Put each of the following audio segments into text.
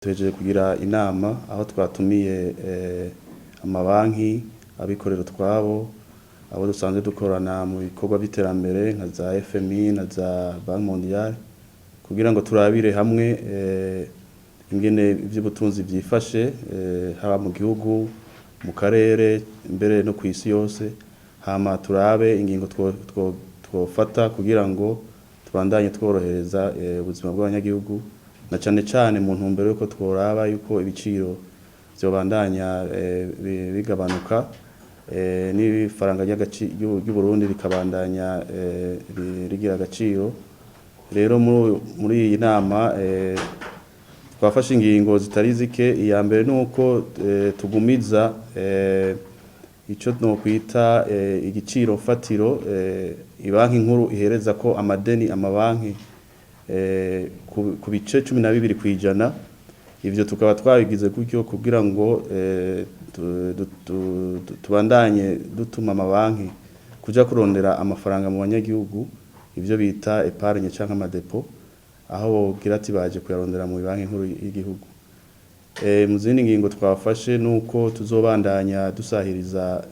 Tuhejeje kugira inama aho twatumiye amabanki, abikorera utwabo, abo dusanzwe dukorana mu bikorwa vy'iterambere nka za FMI na za Banque Mondiale, kugira ngo turabire hamwe ingene ivy'ubutunzi vyifashe, haba mu gihugu, mu karere, mbere no kw'isi yose. Hama turabe ingingo twofata kugira ngo tubandanye tworohereza ubuzima bw'abanyagihugu, na cane cane mu ntumbero yuko tworaba yuko ibiciro vyobandanya bigabanuka, n'ifaranga ry'Uburundi rikabandanya rigira agaciro. Rero muri iyi nama twafashe ingingo zitari zike. Iya mbere nuko tugumiza ico nokwita igiciro fatiro ibanki nkuru ihereza ko amadeni amabanki ku bice 12%. Ivyo tukaba twabigize gutyo kugira ngo tubandanye dutuma amabanki kuja kurondera amafaranga mu banyagihugu, ivyo bita épargne canke ama dépôts, aho bogira ati baje kuyarondera mu banki nkuru y'igihugu. Mu zindi ngingo twafashe nuko tuzobandanya dusahiriza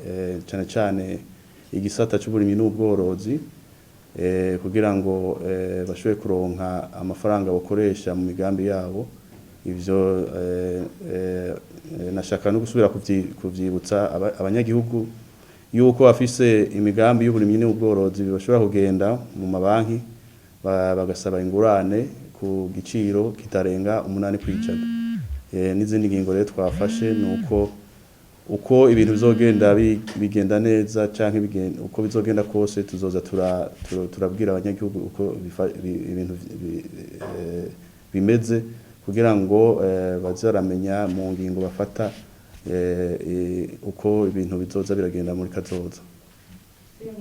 cane cane igisata c'uburimyi n'ubworozi, kugira ngo bashobore kuronka amafaranga bakoresha mu migambi yabo. Ivyo nashaka no gusubira kuvyibutsa abanyagihugu yuko bafise imigambi y'uburimyi n'ubworozi bashobora kugenda mu mabanki bagasaba ingurane ku giciro kitarenga 8%. N'izindi ngingo rero twafashe nuko uko ibintu bizogenda bigenda neza canke uko bizogenda kose, tuzoza turabwira abanyagihugu uko ibintu bimeze, kugira ngo baze baramenya mu ngingo bafata uko ibintu bizoza biragenda muri kazoza.